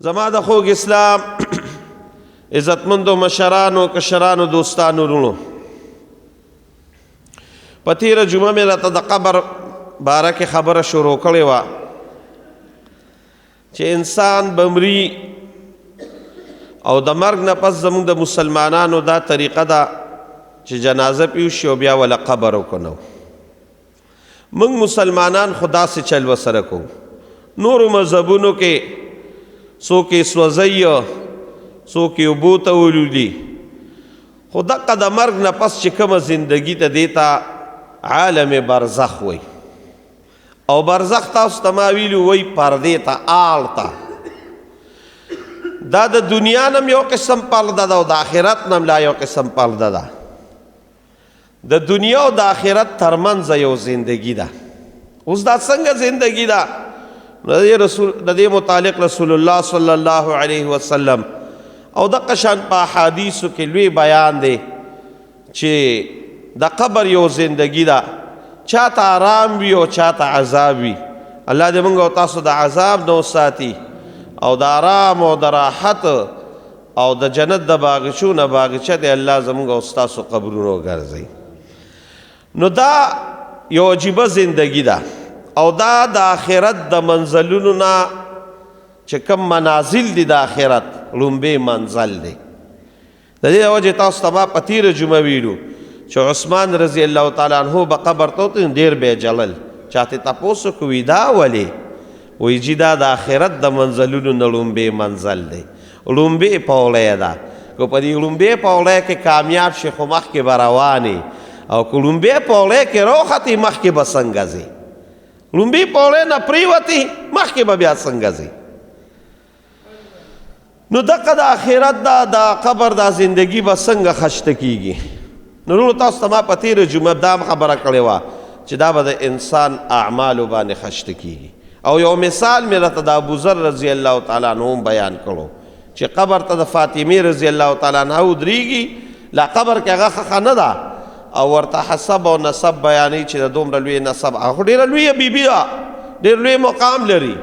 زما د خوږ اسلام عزتمندو مشرانو، کشرانو، دوستانو، وروڼو، په تېره جمعه مې راته د قبر باره کې خبره شروع کړې وه چې انسان به مري او د مرګ نه پس زموږ د مسلمانانو دا طریقه ده چې جنازه پې وشي او بیا وله قبر وکنو. موږ مسلمانان خو داسې چل وسره کوو. نورو مذهبونو کې څوک یې سوځوي، څوک یې اوبو ته ولولي، خو دقه د مرګ نه پس چې کومه زندګي ته، دې ته عالم برزخ وایي. او برزخ تاسو ته ما ویلي وایي پردې ته، آړ ته. دا د دنیا نم یو قسم پرده ده او د آخرت نم لا یو قسم پرده ده. د دنیا او د آخرت ترمنځ یو زندگی ده. اوس دا څنګه زندگی ده؟ رسول د دې متعلق رسول الله صلی الله علیه وسلم او د قشان په حدیثو کې لوی بیان دی چې د قبر یو زندگی ده، چاته آرام وي او چاته عذاب وي. الله دې موږ او تاسو د عذاب نه وساتي او د آرام او د راحت او د جنت د باغچو نه باغچه دی الله زموږ او ستاسو قبرونو وګرځوي. نو دا یو عجیبه زندگی ده او دا د آخرت د منزلونو نه چې کوم منازل دي، د آخرت لومبی منزل دی. د دې وجه تاسو ته ما په تېره جمعه ویلو چې عثمان رضی الله تعالی عنه به قبر ته وتلی، ډېر به یې ژړل. چاته تپوس وکړو دا ولې؟ وایي جي دا د آخرت د منزلونو نه لومبی منزل دی، لومبی پوړی ده. که په دې لومبی پوړی کې کامیاب شي خو مخکې به روان، او که لومبی پوړی کې راوختې مخکې به څنګه ځې؟ لومبی پوړی نه پرېوتې مخکې به بیا څنګه ځې؟ نو دغه د آخرت دا د قبر دا زندگی به څنګه خشته کیږي؟ نو وروڼو، تاسو ته ما په تېره جمعه دا هم خبره کړې وه چې دا به د انسان اعمالو باندې خشته کیږي. او یو مثال مې راته د ابوذر رضی الله تعالی عنه هم بیان کړو چې قبر ته د فاطمې رضی الله تعالی عنها ودرېږي، لا قبر کې هغه ښخه نه ده، او ورته حسب او نسب بیانوي چې د دومره لوی نسب، هغه خو ډېره لویه بیبي ده، ډېر لوی مقام لري،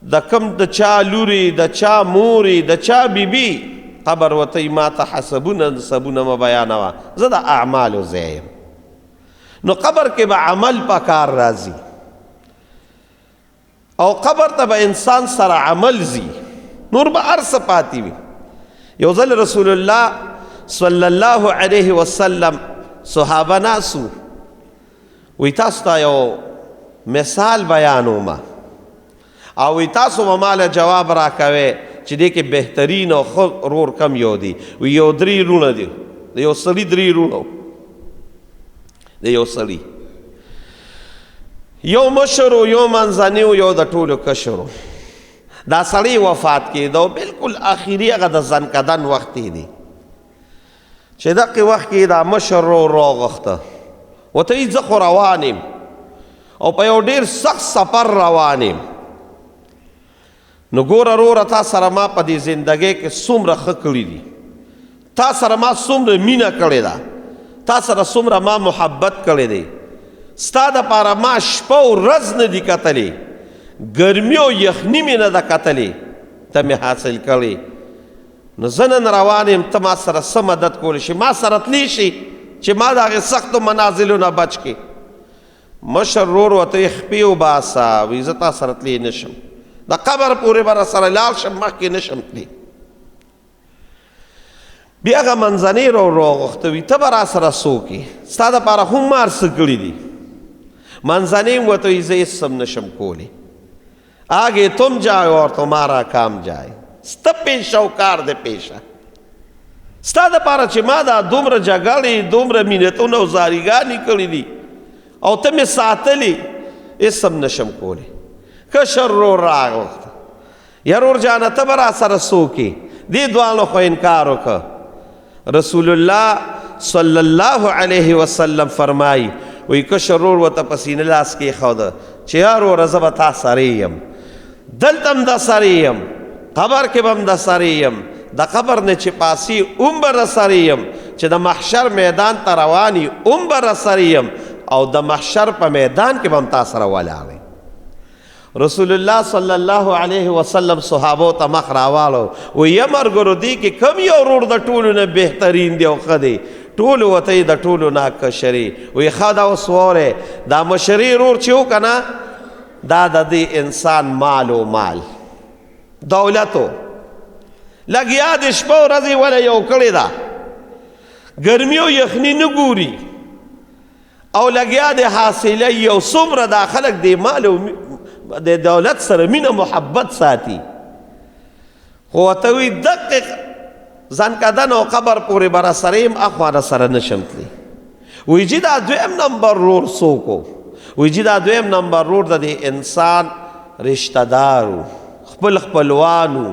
د کم د چا لوري، د چا موري، د چا بیبي. قبر وته ما ته حسبونه نسبونه مه بیانوه، زه د اعمالو ځای یم. نو قبر کې به عمل په کار راځي او قبر ته به انسان سره عمل ځي، نور به هر څه پاتې وي. یو ځل رسول الله صلی الله علیه وسلم صحابه ناسو، وی تاسو ته یو مثال بیانوم او وی تاسو به ماله جواب راکوئ چې دې کې بهترین او ښه ورور کم یو دی. وی یو درې وروڼه دي، د یو سړي درې وروڼه، د یو سړي یو مشر و، یو منځنی و، یو د ټولو کشر و. دا سړی وفات کېده او بالکل اخري هغه د ځنکدن وخت یې دی چې دقې وخت کې دا مشر ورور راغوښته، ورته یې زه خو روان یم او په یو ډېر سخت سفر روان یم. نو ګوره وروره، تا سره ما په دې زندګۍ کې څومره ښه کړي دي، تا سره ما څومره مینه کړې ده، تا سره څومره ما محبت کړی دی، ستا دپاره ما شپه او ورځ نه دي کتلې، ګرمي او یخني مې نه ده کتلې، ته مې حاصل کړې. نو زه نن روان یم، ته ما سره څه مدد کولی شي؟ ما سره تلی شي چې ما د هغې سختو منازلو نه بچ کړې؟ مشر ورور ورته یې خپې وباسه، وایي زه تا سره تلی نه شم، د قبر پورې به راسره لاړ شم، مخکې نه شم تلی. بیا هغه منځنی ورور راغوښته، وي ته به راسره څوک یې؟ ستا دپاره هم ما هر څه کړي دي. منځنی هم ورته وایي زه هېڅ هم نه شم کولی، آگے تم جاؤ اور تمہارا کام جائے، ستا پیشه او کار دې پیشه. ستا دپاره چې ما دا دومره جګړې، دومره مینتونه او زاریګانې کړي دي او ته مې ساتلې، هېڅ هم نه شم کولی. کشر ورور راغوښته، یا ورور جانه ته به راسره څوک یې؟ دې دواړو خو انکار وکړ. رسول الله صلی الله علیه وسلم فرمایي، وایي کشر ورور ورته په سینه لاس کېښوده چې یا وروره، زه به تا سره یم، دلته هم د سره یم، قبر کې به هم د سره یم، د قبر نه چې پاسي هم به سره یم، چې د محشر میدان ته روان یې هم به سره یم، او د محشر په میدان کې به هم تا سره ولاړ. رسول الله صلی الله علیه وسلم صحابو ته مخ راواړو، وی مرګرو دی کې کم یو ورور د ټولو نه بهترین دی او ښه دی؟ ټولو ورته د ټولو نه کشري. وی ښه دا اوس واورئ، دا مشري ورور چې و که نه، دا د دې انسان مال و مال دولتو لګیا د شپه ورځې وله یو کړې ده، ګرمي او یخني نه ګوري او لګیا د حاصله یو. څومره دا خلک د مال او د دولت سره مینه محبت ساتي، خو ورته وایي دقیق ځنکدن او قبر پورې به راسره یم، اخوا راسره نه شم تللی. وایي جي دا دویم نمبر رور څوک و؟ وایي جي دا دویم نمبر رور د دې انسان رشته دار و، خپل خپلوان و،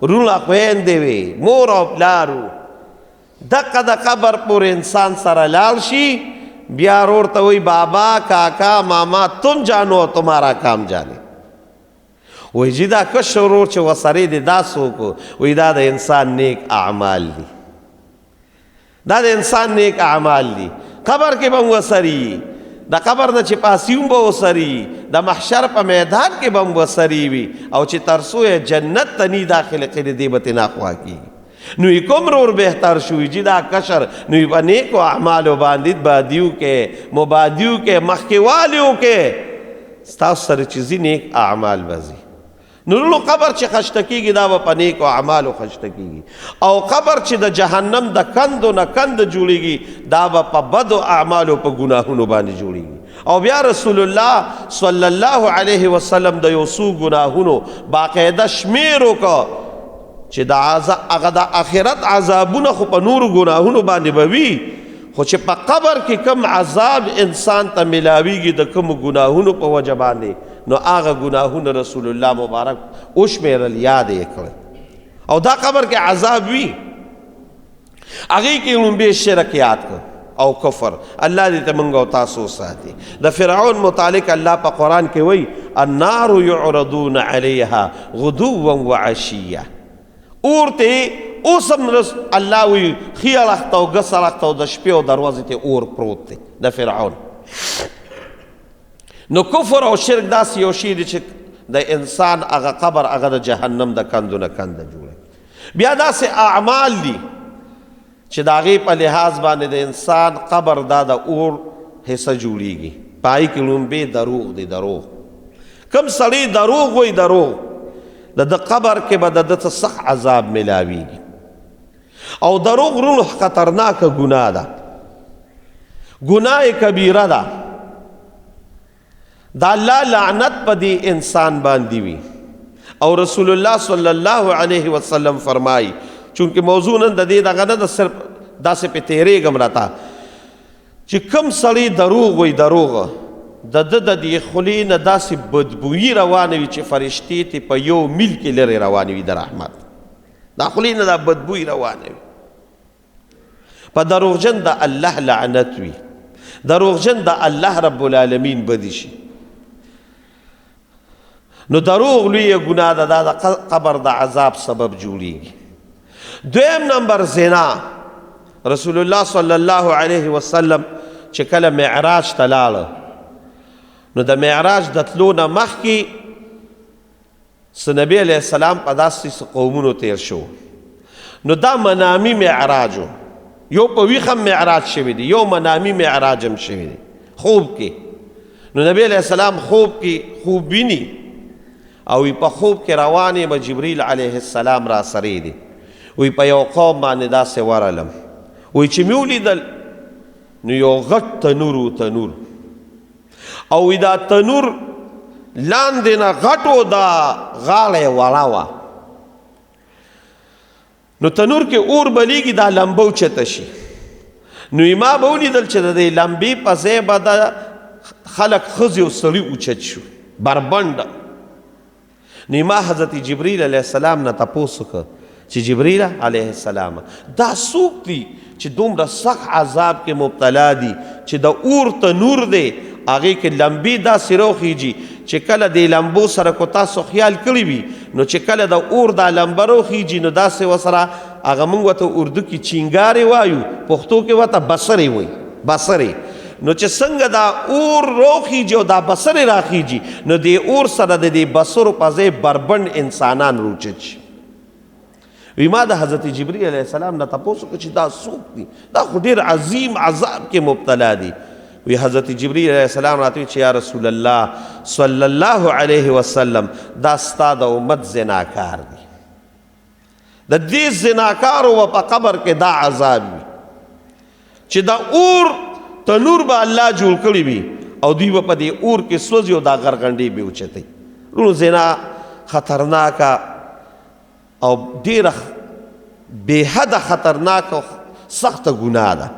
وروڼه خویندې وې، مور او پلار و. دقه د قبر پورې انسان سره لاړ شي، بیا رور ته وایي بابا کاکا ماما تم جانو او تمہارا کام جانے. وایي جي دا کشر ورور چې ورسره دی دا څوک؟ وایي دا د انسان نیک اعمال دي، دا د انسان نیک اعمال دي. قبر کې به هم ورسره، د قبر نه چې پاسي هم به ورسره، د محشر په میدان کې به هم ورسره وي، او چې تر څو یې جنت ته نی داخله کړي دی به ترې ناخوا کېږي. نو یې کوم رور بهتر شو؟ جی دا کشر. نو یې په نیکو اعمالو باندې بادیو کې مبادیو کې مخکېوالیو کې ستاسو سره چې ځي نیک اعمال به ځي. نو وروڼو قبر چې خشته کېږي دا به په نیکو اعمالو خشته کېږي، او قبر چې د جهنم د کندو نه کند جوړېږي دا به په بدو اعمالو په ګناهونو باندې جوړېږي. او بیا رسول الله صلی الله علیه وسلم د یو څو ګناهونو باقاعده شمېر وکړ چې د هغه د آخرت عذابونه خو په نورو ګناهونو باندې به وي، خو چې په قبر کې کوم عذاب انسان ته ملاویږي د کومو ګناهونو په وجه باندې، نو هغه ګناهونه رسول الله مبارک وشمېرل، یاد یې کړل. او دا قبر کې عذاب وي، هغې کې لومبی شرک یاد کړ او کفر. الله دې ته موږ او تاسو وساتي. د فرعون متعلق الله په قرآن کې وایي النار يعرضون عليها غدوا وعشيا. اور ته اوس هم الله وایي ښي اړخ ته او ګس اړخ ته او د شپې او د ورځې ته اور پروت دی د فرعون. نو کفر او شرک داسې یو شی دی چې د انسان هغه قبر هغه د جهنم د کندو نه کنده جوړوي. بیا داسې اعمال دي چې د هغې په لحاظ باندې د انسان قبر دا د اور حصه جوړیږي. په هغې کې لومبی دروغ دی، دروغ. کم سړی دروغ وایي دروغ، د ده قبر کې به د ده څه سخت عذاب ملاویږي. او دروغ وروڼو خطرناکه ګناه ده، ګناه کبیره ده. د الله لعنت په دې انسان باندې وي. او رسول الله صلی الله علیه وسلم فرمایي، چونکه موضوع نن د دې دغه نه ده، صرف داسې پې تېرېږم راته، چې کم سړی دروغ وایي دروغ، د ده د دې خولې نه داسې بدبویي روانه وي چې فرشتې ترې په یو میل کې لرې روانې وي د رحمت. دا خولې نه دا بدبویي روانه وي. په دروغجن د الله لعنت وي، دروغجن د الله رب العالمین بدی شي. نو دروغ لویه ګناه ده، دا د قبر د عذاب سبب جوړیږي. دویم نمبر زنا. رسول الله صلی الله علیه وسلم چې کله معراج ته لاړه، نو د معراج د تلو نه مخکې څه نبی علیه السلام په داسې څه قومونو تیر شو. نو دا منامي معراج و، یو په ویښ هم معراج شوی دی، یو منامي معراج هم شوی دی خوب کې. نو نبی علیه السلام خوب کې خوب ویني او په خوب کې روان یم، جبریل علیه السلام را سره دی. وی په یو قوم باندې داسې ورغلم، وی چې مې ولیدل نو یو غټ تنور و، تنور، او وی دا تنور لاندې نه غټ و، دا غاړه یې وړه وه. نو تنور کې اور بلیږي، دا لمبه اوچته شي. نو ما به ولیدل چې د دې لمبې په ځای به دا خلک ښځې او سړي اوچت شو بربنډه. نو ما حضرت جبریل علیه السلام نه تپوس وکړ چې جبریل علیه السلام دا څوک دي چې دومره سخت عذاب کې مبتلا دي چې د اور تنور دی هغې کې لمبې داسې راوخیږي چې کله دې لمبو سره کو تاسو خیال کړی وي، نو چې کله د اور دا لمبه راوخیږي نو داسې ورسره هغه موږ ورته اردو کې چینګارې وایو، پښتو کې ورته بسرې وایي، بسرې. نو چې څنګه دا اور روخیږي او دا بسرې راخیږي، نو دې اور سره د دې بسرو په ځای بربنډ انسانان روچت شي. وی ما د حضرت جبرئیل علیه السلام نه تپوس وکړ چې دا څوک دي، دا خو ډېر عظیم عذاب کې مبتلا دي. وی حضرت جبرئیل علیه السلام راته وی چې یا رسول الله صلی الله علیه وسلم، دا ستا د امت زناکار دي، د دې زناکارو به په قبر کې دا عذاب وي چې دا اور تنور به الله جوړ کړی وي او دوی به په دې اور کې سوځي او دا غرغنډې به اوچتوي. وروڼو، زنا خطرناکه او ډېره بې حده خطرناکه او سخته ګناه ده.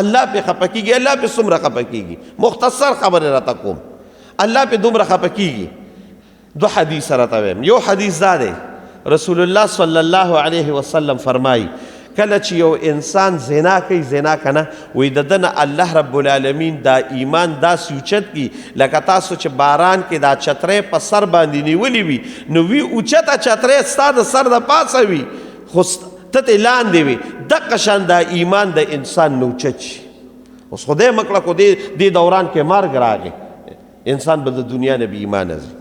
الله پې خفه کېږي، الله پې څومره خفه کېږي، مختصر خبرې راته کوم. الله پې دومره خفه کېږي. دو حدیث راته وایم. یو حدیث دا دی، رسول الله صلی الله علیه وسلم فرمایي کله چې یو انسان زنا کوي، زنا که نه، وایي د ده نه الله رب العالمین دا ایمان داسې اوچت کړي لکه تاسو چې باران کې دا چتری په سر باندې نیولې وي، نو وي اوچته چتری ستا د سر د پاسه وي خو ته ترې لاندې وي، دقه شان دا ایمان د انسان نه اوچت شي. اوس خدای مه کړه خو دې دوران کې مرګ راغی، انسان به د دنیا نه بې ایمانه ځي.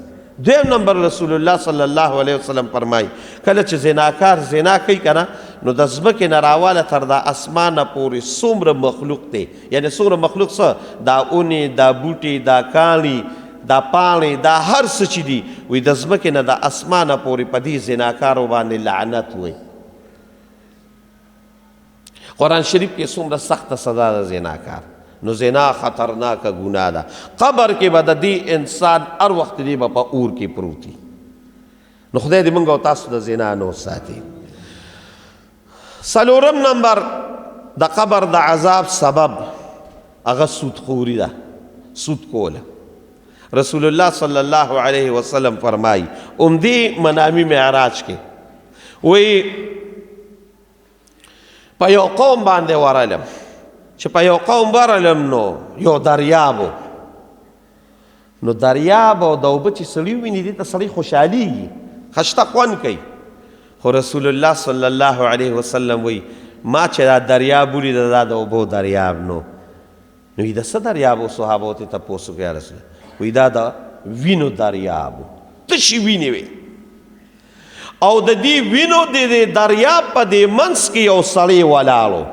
دویم نمبر رسول الله صلی الله علیه وسلم فرمایي کله چې زناکار زنا کوي که نه، نو د ځمکې نه راواله تر د اسمانه پورې څومره مخلوق دی، یعنې څومره مخلوق څه، دا اونې، دا بوټي، دا کاڼي، دا پاڼې، دا هر څه چې دي، وایي د ځمکې نه د اسمانه پورې په دې زناکارو باندې لعنت وایي. قرآن شریف کې څومره سخته سزا ده زناکار. نو زنا خطرناکه ګناه ده. قبر کې به د دې انسان هر وخت دی به په اور کې پروت وي. نو خدای دې موږ او تاسو د زنا نه وساتي. څلورم نمبر د قبر د عذاب سبب هغه سودخوري ده، سود کوله. رسول الله صلی الله علیه وسلم فرمایي همدې منامي معراج کې وایي په یو قوم باندې ورغلم، چې په یو قوم ورغلم نو یو دریاب و، نو دریاب او د اوبه چې سړی وویني دې ته سړی خوشحالېږي، خشته خوند کوي. خو رسول الله صلی الله علیه وسلم وایي ما چې دا دریاب ولیده دا د اوبو دریاب نو، نو د څه دریاب و؟ صحابو ته تپوس وکړ یا رسول الله، وایي دا د وینو دریاب و، تشې وینې وې، او د دې وینو د دې دریاب په دې منځ کې یو سړی ولاړ و،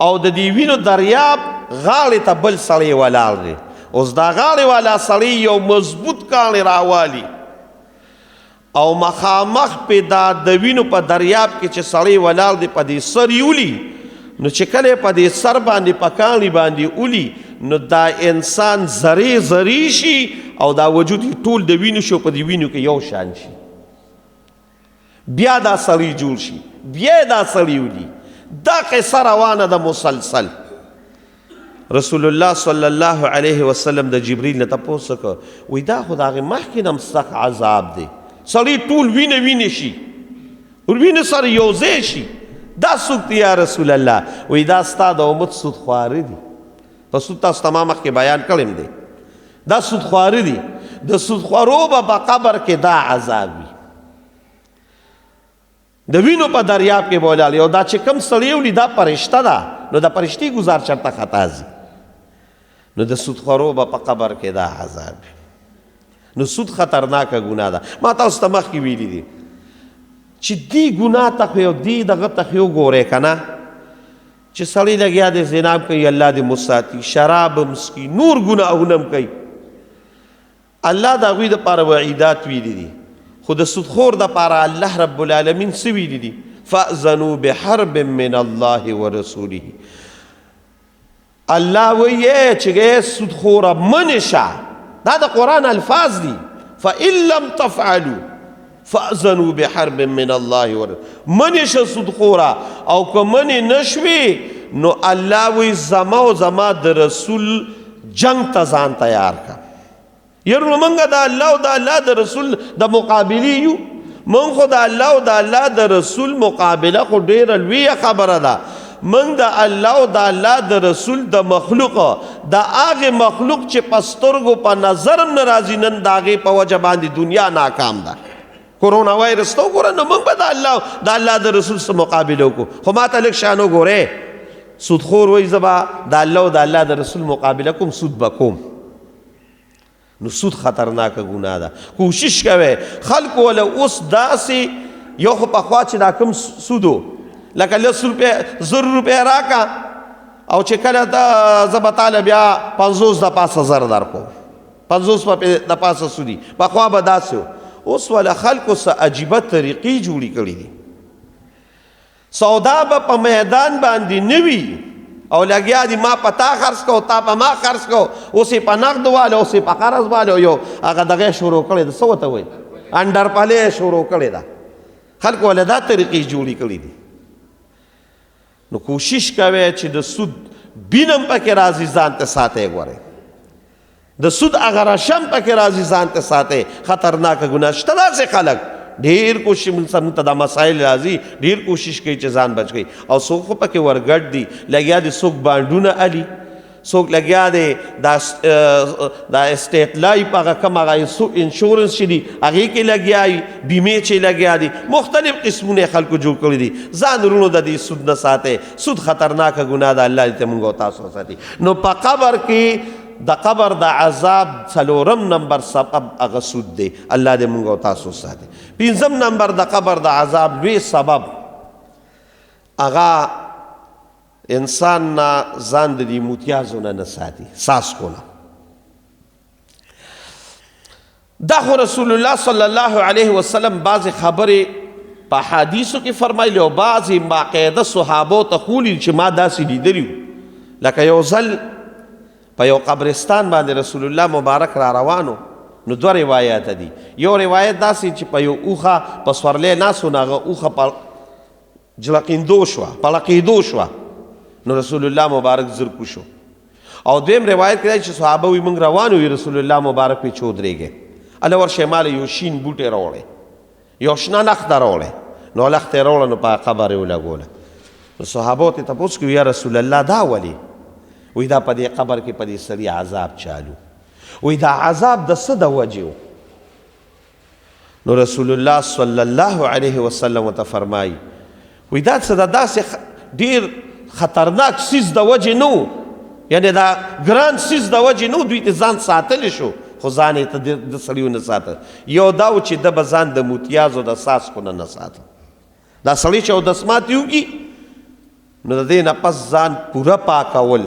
او د دې وینو دریاب غاړې ته بل سړی ولاړ دی. اوس دا غاړې والا سړی یو مضبوط کاڼی راوالي او مخامخ پې دا د وینو په دریاب کې چې سړی ولاړ دی په دې سر یې ولي، نو چې کله یې په دې سر باندې په کاڼي باندې ولي نو دا انسان ذرې ذرې شي او دا وجود یې ټول د وینو شي او په دې وینو کې یو شان شي. بیا دا سړی جوړ شي، بیا دا سړی ولي. دا قصه روانه ده مسلسل. رسول الله صلی الله علیه وسلم د جبرئیل نه تپوس وکړ، وایي دا خو د هغې مخکې نه هم سخت عذاب دی، سړی ټول وینه وینه شي، وینه سره یو ځای شي، دا څوک دی یا رسول الله؟ وایي دا ستا د امت سودخواره دي. په سود تاسو ته ما مخکې بیان کړی دی، دا سودخواره دي، د سودخوارو به په قبر کې دا عذاب وي، د وینو په دریاب کې به ولاړ. او دا چې کوم سړی ولي دا فرشته ده، نو د فرشتې ګزار چېرته خطا ځي، نو د سودخورو به په قبر کې دا عذاب وي. نو سود خطرناکه ګناه ده. ما تاسو ته مخکې ویلي دي چې دې ګناه ته خو یو دې دغه ته خو وګورئ که نه، چې سړی لګیا دی زنا هم کوي، الله دې مو ساتي، شراب هم څکي، نور ګناهونه هم کوي، الله د هغوی دپاره وعیدات ویلي دي. خو د سودخور دپاره الله رب العالمین څه ویلي دي؟ فأذنوا بحرب من الله ورسوله. الله وایي چې ای سودخوره منې شه، دا د قرآن الفاظ دي، فإن لم تفعلوا فأذنوا بحرب من الله ورسوله. منې شه سودخوره، او که منې نه شوې نو الله وایي زما او زما د رسول جنگ ته ځان تیار کړه. یره موږ د الله او د الله د رسول د مقابلې یو، موږ خو د الله او د الله د رسول مقابله خو ډېره لویه خبره ده. موږ د الله او د الله د رسول د مخلوق، د هغې مخلوق چې په سترګو په نظر هم نه راځي، نن د هغې په وجه باندې دنیا ناکام ده. کرونا وایرس ته وګوره، نو موږ به د الله د الله د رسول سره مقابله وکړو. خو ما ته لږ شان وګورئ، سودخور وایي زه به د الله او د الله د رسول مقابله کوم، سود به کوم. نو سود خطرناکه ګناه ده. کوشش کوئ خلکو وله اوس داسې یو خو پخوا چې دا کوم سودو لکه لس روپۍ 1000 روپۍ راکه او چې کله ته زه به تاله بیا 50 د پاسه زر درکوم، 50 په د پاسه سودي. پخوا به داسې و. اوس وله خلکو څه عجیبه طریقې جوړې کړي دي. سودا به په میدان باندې نه وي او لګیا دي ما په تا خرڅ کو، تا په ما خرڅ کو، اوس یې په نقد واله، اوس یې په قرض واله، یو هغه دغه شروع کړی ده، څه ورته وایي، انډرپلې یې شروع کړې ده. خلکو له دا طریقې جوړې کړې دي. نو کوشش کوئ چې د سود بینم پکې راځي ځان ته ساتئ. ګورئ د سود هغه رشم پکې راځي ځان ته ساتئ، خطرناکه ګناه شته. داسې خلک ډېر کوشش موږ ته دا مسایل راځي، ډېر کوشش کوي چې ځان بچ کړي، او څوک خو پکې ورګډ دي، لګیا دي څوک بانډونه الي، څوک لګیا دی دا دا سټیټ لایف هغه کوم هغه انشورنس چې دي هغې کې لګیا وي، بیمې چې لګیا دي، مختلف قسمونه یې خلکو جوړ کړي دي. ځان وروڼو د دې سود نه ساتئ، سود خطرناکه ګناه ده، الله دې ته موږ او تاسو وساتي. نو په قبر کې د قبر د عذاب څلورم نمبر سبب هغه سود دی، الله دې موږ او تاسو وساتي. پنځم نمبر د قبر د عذاب لوی سبب هغه انسان نه ځان د دې موتیازو نه نه ساتي، څاڅکو نه. دا خو رسول الله صلی الله علیه وسلم بعضې خبرې په حدیثو کې فرمایلي او بعضې باقاعده صحابو ته ښولي چې ما داسې لیدلي وو. لکه یو ځل په یو قبرستان باندې رسول الله مبارک را روانو، نو دوه روایات دي. یو روایت داسې چې په یو اوښه په سورلی ناست و، نو هغه اوښه په جلقیندو شوه، پړقېدو شوه، نو رسول الله مبارک زر کو شو. او دویم روایت کې چې صحابه وي موږ روان وي، رسول الله مبارک وي چې ودرېږئ، هله ورشئ ماله یو شین بوټی راوړئ، یو شنه لښته راوړئ. نو لښته یې راوړه، نو په قبر یې ولګوله. نو صحابو ته تپوس کوي، یا رسول الله دا ولې؟ وایي دا په دې قبر کې په دې سړي عذاب چالو. وایي دا عذاب د څه د وجې و؟ نو رسول الله صلی الله علیه وسلم ورته فرمایي، وایي دا څه د داسې ډېر خطرناک څیز د وجې نه و، یعنې دا ګران څیز د وجې نه و، دوی ته ځان ساتلی شو، خو ځان یې ته د سړیو نه ساته. یو دا و چې ده به ځان د موتیازو د څاڅکو نه نه ساته. دا سړی چې اودس ماتې وکړي، نو د دې نه پس ځان پوره پاکول،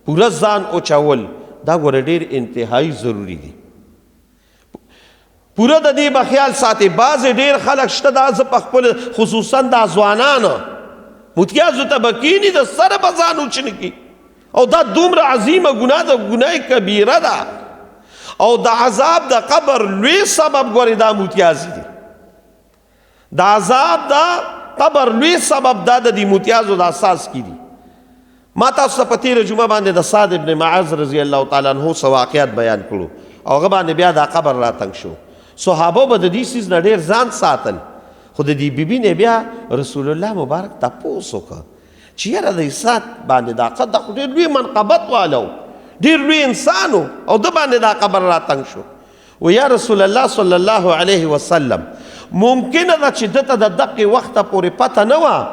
پوره ځان اوچول، دا ګوره ډېر انتهایی ضروري دي. پوره د دې به خیال ساتي. بعضې ډېر خلک شته، دا زه په خپل خصوصا دا ځوانان متیازو ته به کښېني، د سره به ځان اوچنه کړي، او دا دومره عظیمه ګناه ده، ګناه کبیره ده، او د عذاب د قبر لوی سبب ګورې دا متیازي دي. د عذاب د قبر لوی سبب دا د دې متیازو د اساس کې دي. ما تاسو ته په تېره جمعه باندې د سعد ابن معاذ رضی الله تعالی عنه څه واقعات بیان کړو، او هغه باندې بیا دا قبر راتنګ شو. صحابه به د دې څیز نه ډېر ځان ساتل، خو د دې بیبي نه بیا رسول الله مبارک تپوس وکړ چې یاره د سعد باندې دا قبر، دا خو ډېر لوی منقبت والا و، ډېر لوی انسان و، او ده باندې دا قبر راتنګ شو. و یا رسول الله صلی الله علیه وسلم، ممکنه ده چې ده ته د دقې وخته پورې پته نه وه،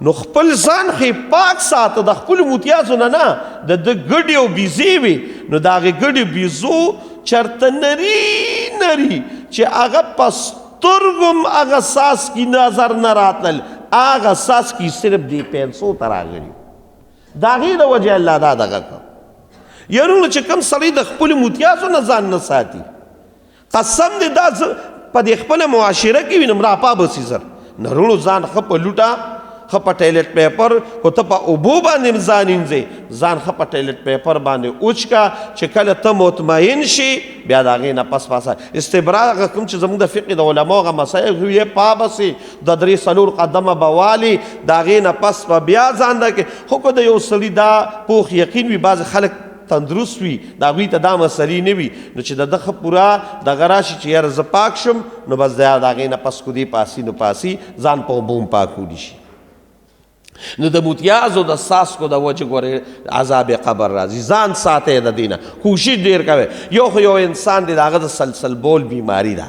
نو خپل ځان خو یې پاک ساته د خپلو موتیازو نه، نه د ده ګډې او بیزې وې، نو د هغې ګډې بیزو چېرته نري نري چې هغه په سترګو هم هغه څاڅکي نظر نه راتلل، هغه څاڅکي صرف دې پنسو ته راغلي، د هغې د وجې الله دا دغه کړ. یارونو چې کوم سړی د خپلو موتیازو نه ځان نه ساتي، قسم دې دا زه په دې خپله معاشره کې وینم راپا به سي زر نه وروڼو، ځان ښه په لوټه، ښه په ټایلټ پیپر، خو ته په اوبو باندې هم ځان وینځې، ځان ښه په ټایلټ پیپر باندې وچ که چې کله ته مطمئن شي بیا د هغې نه پس پاسه استبراء هغه کوم چې زموږ د فقې د علماو هغه مسایل یې پا به سي، د درې څلور قدمه به والي، د هغې نه پس به بیا ځان دا کې. خو که د یو سړي دا پوخ یقین وي، بعضې خلک تندرست وي، د هغوی ته دا مسلې نه وي، نو چې د ده ښه پوره دغه راشي چې یاره زه پاک شم، نو بس د هغې نه پس کو دې پاسي نو پاسي ځان په اوبو هم پاکولی شي. نو د موتیازو د څاڅکو د وجې ګورې عذاب قبر راځي. ځان ساتئ د دې نه، کوشش ډېر کوئ. یو خو یو انسان دی د هغه د سلسل بول بیماري ده،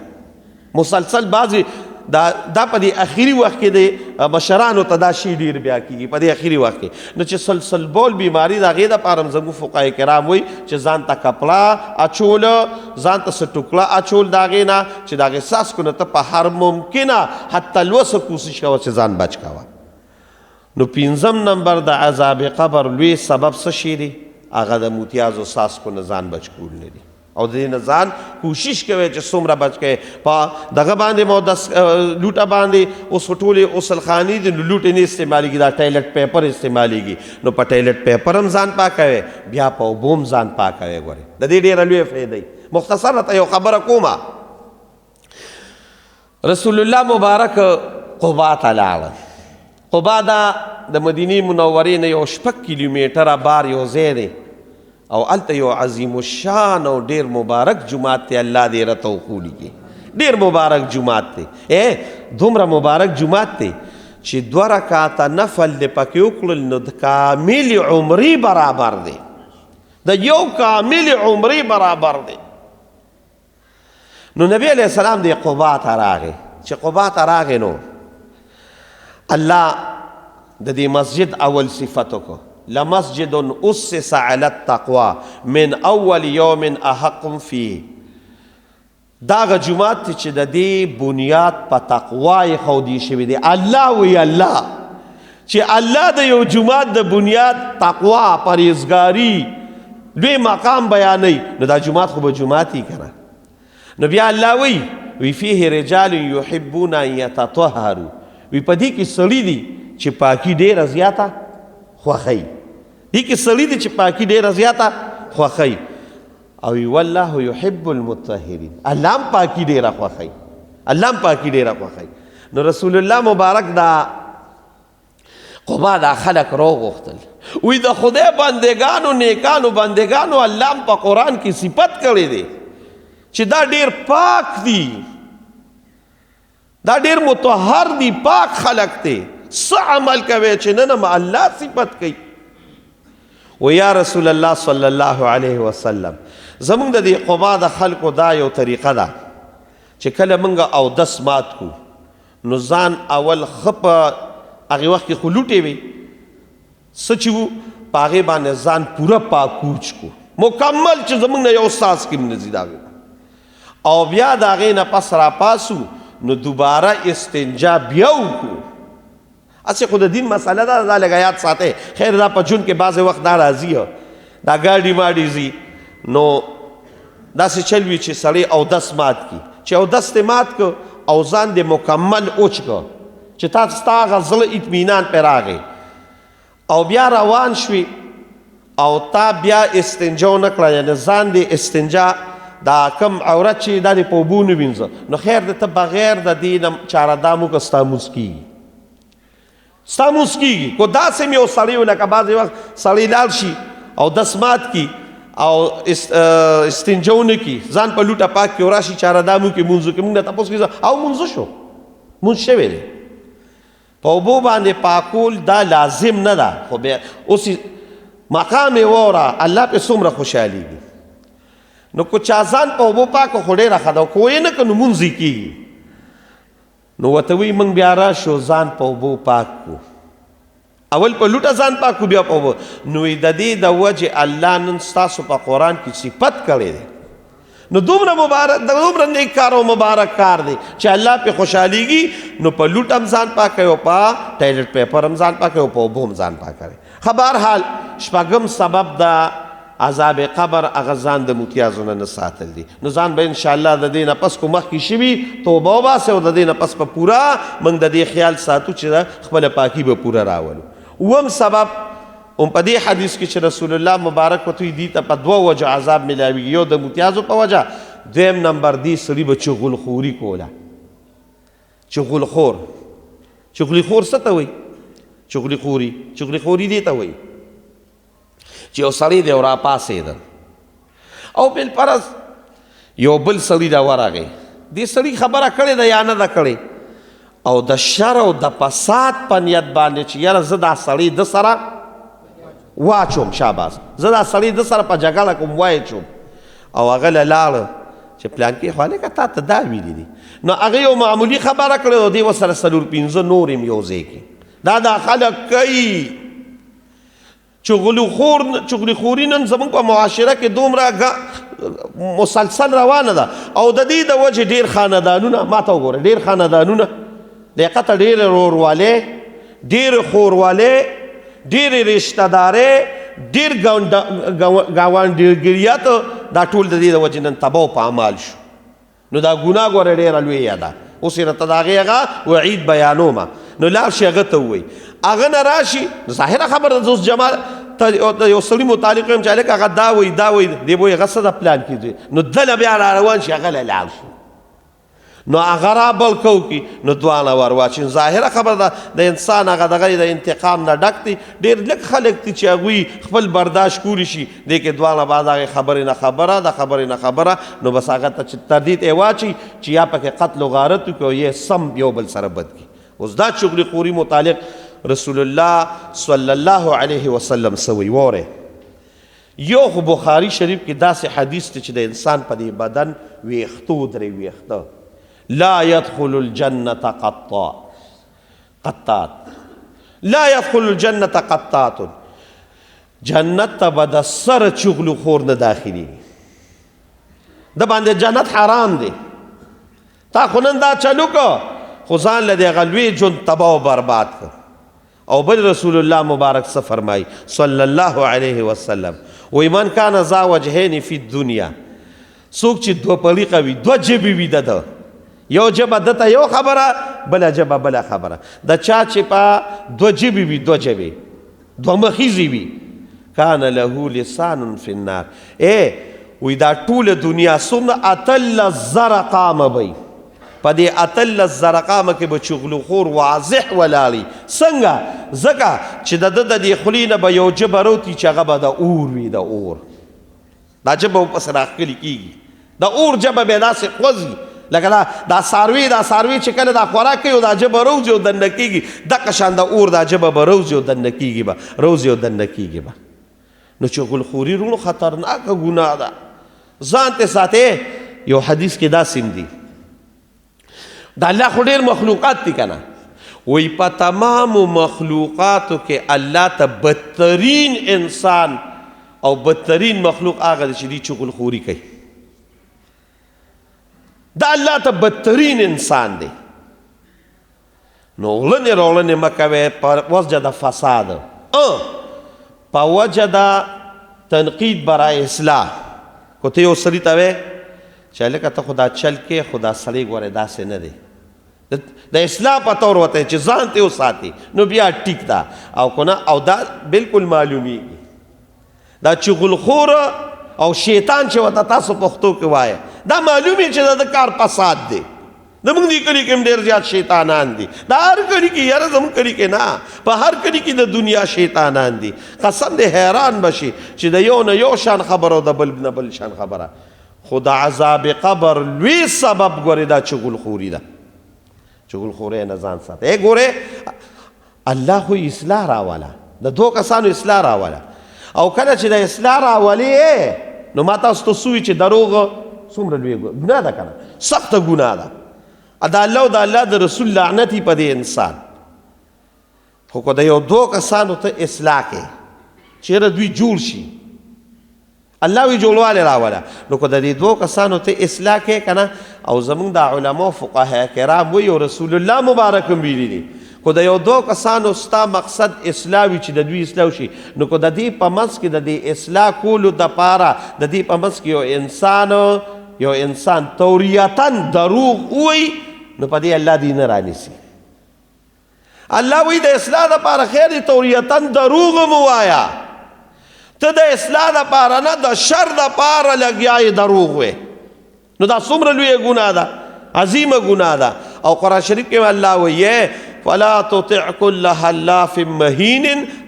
مسلسل بعضې دا په دې اخیری وخت کې د مشرانو ته دا شی ډیر بیا کیږي په دې اخیری وخت کې. نو چې سلسل بول بیماری د هغې دپاره هم زموږ فقهای کرام وایي چې ځان ته کپړه اچول، ځان ته څه ټوکړه اچول د هغې نه چې د هغې څاڅکو نه ته په هر ممکنه حتی الوسه کوشش کوه چې ځان بچ کوه. نو پنځم نمبر د عذاب قبر لوی سبب څه شی دی؟ هغه د موتیازو څاڅکو نه ځان بچ کول نه دي. او د دې نه ځان کوشش کوي چې څومره بچ کړي. په دغه باندې مو د لوټه باندې اوس ټولې غسلخانې دي، نو لوټې نه استعمالېږي، دا ټایلټ پیپر استعمالېږي. نو په ټایلټ پیپر هم ځان پاکوي، بیا په اوبو هم ځان پاکوي. ګورې د دې ډېره لویه فایده وي. مختصر راته یو خبره کومه. رسول الله مبارک قبا ته لاړه. قبا دا د مدینې منورې نه یو 6 کیلومتره بار یو ځای دی، او هلته یو عظیم الشان او ډېر مبارک جومات دی. الله دې راته وښولېږي، ډېر مبارک جومات دی. دومره مبارک جومات دی چې 2 رکعته نفل دې پکې وکړل نو د کامل عمرې برابر دی، د یو کامل عمرې برابر دی. نو نبی علیه السلام دې قبا ته راغی. چې قبا ته راغی نو الله د دې مسجد اول صفت وکړو، لمسجد أسس على التقوى من أول يوم أحق فيه. داغه جومات چې د دې بنیاد په تقوا ایښودی شوی دی. الله وی الله چې الله د یو جومات د بنیاد تقوا پرهیزګاري لوی مقام بیانوي، نو دا جومات خو به جومات یې که نه. نو بیا الله وی وی فيه رجال يحبون ان يتطهروا، وی په دې کې سړي دي چې پاکي ډېره زیاته خوښوي، دې کې سړي دي چې پاکي ډېره زیاته خوښوي. او والله يحب المطهرين، الله هم پاکي ډېره خوښوي، الله هم پاکي ډېره خوښوي. نو رسول الله مبارک دا قبا دا خلک راوغوښتل، وی د خدای بندګانو نیکانو بندګانو الله هم په قرآن کې صفت کړی دی چې دا ډېر پاک دي، دا ډېر مطهر دي، پاک خلک دی، څه عمل کوي چې نن هم الله صفت کوي. و یا رسول الله صلی الله علیه وسلم، زمونږ د دې قبا د خلکو دا یو طریقه ده چې کله مونږ اودس مات کو نو ځان اول ښه په هغې وخت کې خو لوټې وي، څه چې وو په هغې باندې ځان پوره پاکوچ کو مکمل، چې زمونږ نه یو څاڅکی هم نه ځي د هغې. او بیا د هغې نه پس راپاسو نو دوباره استنجا بیا وکړو. هسې خو د دین مسله ده، دا لږه یاد ساتئ. خیر دا په ژوند کې بعضې وخت دا راځي، دا ګاډي ماډي ځي، نو داسې چل وي چې سړی اودس مات کړي، چې اودس دې مات کړ او ځان دې مکمل اوچ کړ چې تا ستا هغه زړه اطمینان پرې راغی، او بیا روان شوې او تا بیا استنجا ونه کړه، یعنې ځان دې استنجا دا کم عورت چې دا دې په اوبو نه وینځه، نو خیر دی ته بغیر د دې نه چاره دام وکړه، ستا لمونځ کېږي، ستا لمونځ کېږي. که داسې هم یو سړی و، لکه بعضې وخت سړی لاړ شي او دس مات کړي او استنجا ونه کړي، ځان په لوټه پاک کړي او راشي چاره دام وکړي لمونځ وکړي، موږ نه تپوس کوي او لمونځ وشو، لمونځ شوی دی. په اوبو باندې پاکول دا لازم نه ده، خو بیا اوس مقام یې واوره، الله پې څومره خوشحالېږي. نو که چا ځان په اوبو پاک کړو خو ډېره ښه ده، که یې نه کړو نو لمونځ یې کېږي. نو ورته وایي موږ بیا راشو ځان په اوبو پاک کړو، اول په لوټه ځان پاک کړو بیا په اوبو. نو د دې د وجې الله نن ستاسو په قرآن کې صفت کړی دی. نو دومره مبارک، دومره نیک کار او مبارک کار دی چې الله پې خوشحالېږي. نو په لوټ هم ځان پاکوي او په ټایلټ پیپر هم ځان پاکوي او په اوبو هم ځان پاکوي. ښه بهرحال شپږم سبب د عذاب قبر هغه ځان د متیازو نه نه ساتل دي. نو ځان به انشاءالله د دې نه پس کو مخکې شوي توبه وباسي او د دې نه پس په پوره موږ د دې خیال ساتو چې خپله پاکي به پوره راولو. اووم سبب هم په دې حدیث کې چې رسول الله مبارک ورته وایي دې ته په دوو وجو عذاب میلاویږي، یو د متیازو په وجه، دویم نمبر دې سړي به چغلخوري کوله. چغلخور، چغلخور څه ته وایي؟ چغلخوري، چغلخوري دې ته وایي چې یو سړی دی او راپاڅېده او بالفرض یو بل سړي دا ورغی، دې سړي خبره کړې ده یا نه ده کړې، او د شر او د فساد په نیت باندې چې یاره زه دا سړی ده سره واچوم، شاباس زه دا سړی ده سره په جګړه کوم وایچوم، او هغه له لاړه چې پلان کې خو هلکه تا ته دا ویلي دي. نو هغه یو معمولي خبره کړې او دی ورسره څلور پنځه نور هم یو ځای کې دا دا خلک کوي. چغلخوري نن زموږ په معاشره کې دومره مسلسل روانه ده، او د دې د وجې ډېر خاندانونه، ما ته وګوره، ډېر خاندانونه لیاقته، ډېر وروروالی، ډېر خوروالی، ډېر رشته دارۍ، ډېر ګاونډیګریات، دا ټول د دې د وجې نن تباه په اعمال شو. نو دا ګناه ګوره ډېره لویه ده. اوس یې راته د هغې هغه وعید بیانومه. نو لاړ شي هغه ته ووایي، هغه نه راشي. ظاهره خبره ده، زه اوس جمال ته یو سړي متعلق یم چې هلکه هغه دا وایي دا وایي، دی به وایي هغه څه ده پلان کېږي. نو دله بیا را روان شي، هغه له لاړ شي، نو هغه را بل کو کی، نو دواړه ور واچي. ظاهره خبره ده د انسان هغه دغه د انتقام نه ډک دی. ډېر لږ خلک دي چې هغوی خپل برداشت کولی شي، دې کې دواړه بعد هغې خبرې نه خبره، د خبرې نه خبره، نو بس هغه ته چې تردید یې واچي چې یا پکې قتل و غارت وکړي او یا سم یو بل سره بد کړي. اوس دا چغلي خوري متعلق رسول الله صلی الله علیه وسلم څه وایي واورئ. یو خو بخاري شریف کې داسې حدیث دی چې د انسان په دې بدن ویښتو درې ویښته، لا يدخل الجنة قطات، قطات، لا يدخل الجنة قطات، جنت ته به د سره چغلو خور نه داخلېږي. د باندې جنت حرام دی. تا خو نن دا چلو که، خو ځان له دې هغه لوی ژوند تباه او برباد کړ. او بل رسول الله مبارک څه فرمایي صلی الله علیه وسلم، وایي من کان ذا وجهین فی الدنیا، څوک چې دوه پړیقه وي، دوه ژبې وي د ده، یو ژبه ده ته یو خبره، بله ژبه بله خبره. د چا چې په دوه ژبې وي، دوه ژبې، دوه مخیزې وي، کان له لسان فی النار. ای وایي دا ټوله دنیا څومره 18,000 قامه به وي، په دې 18,000 قامه کې به چغلخور واضح ولاړي. څنګه؟ ځکه چې د ده د دې خولې نه به یو ژبه راوتي چې هغه به د اور وي، د اور دا ژبه به پسې راښکلې کېږي، د اور ژبه به داسې خوځي لکه دا څاروي، دا څاروي چې کله دا خوراک کوي او دا ژبه روځي او دننه کېږي، دقه شان د اور دا ژبه به روځي او دننه کېږي به، روځي او دننه کېږي به. نو چغلخوري وروڼو خطرناکه ګناه ده، ځان ته ساتئ. یو حدیث کې داسې هم دي، د الله خو ډېر مخلوقات دي که نه، وایي په تمامو مخلوقاتو کې الله ته بدترین انسان او بدترین مخلوق هغه دی چې دوی چغلخوري کوي. دا الله ته بدترین انسان دی. نو غلنې راوړنې مه کوئ په وجه د فساد، په وجه د تنقید برای اصلاح. که ته یو سړي ته وایې چې هلکه ته خو دا چل کې، خو دا سړی ګورې داسې نه دی، د اصلاح په طور ورته چې ځان ته وساتي، نو بیا ټیک ده. او که نه، او دا بالکل معلومیږي دا چغلخور او شیطان چې ورته تاسو پښتو کې وایې، دا معلومي چې دا د کار فساد دی. زموږ دې کلي کې هم ډېر زیات شیطانان دي، دا هر کلي کې، یاره زموږ کلي کې نه، په هر کلي کې د دنیا شیطانان دي. قسم دې حیران به شي چې د یو نه یو شان خبره او د بل نه بل شان خبره. خو د عذاب قبر لوی سبب ګورې دا چغلخوري ده. چغلخوري نه ځان ساته. ای ګورې الله خو اصلاح راوله، د دوو کسانو اصلاح راوله، او کله چې د اصلاح راولي نو ما تاسو ته څه ووایي چې دروغ څومره لوی ګناه ده که نه، سخته ګناه ده. د الله او د الله د رسول لعنت یې په دې انسان. خو که د یو دوو کسانو ته اصلاح کوې چېرې دوی جوړ شي، الله وی جوړوالی راوله، نو که د دې دوو کسانو ته اصلاح کوې که نه، او زمونږ د علماو فقها کرام وایي او رسول الله مبارک هم ویلي دي، که د یو دوو کسانو ستا مقصد اصلاح وي چې د دوی اصلاح وشي، نو که د دې په منځ کې د دې اصلاح کولو دپاره د دې په منځ کې یو انسان توریتاً دروغ ووایي، نو په دې الله دې نه رانیسي. الله وایي د اصلاح دپاره خیر دی، توریتاً دروغ هم ووایه، ته د اصلاح دپاره نه د شر دپاره لګیا یې دروغ وې، نو دا څومره لویه ګناه ده، عظیمه ګناه ده. او قرآن شریف کې الله وایي فلا تطع كل حلاف مهین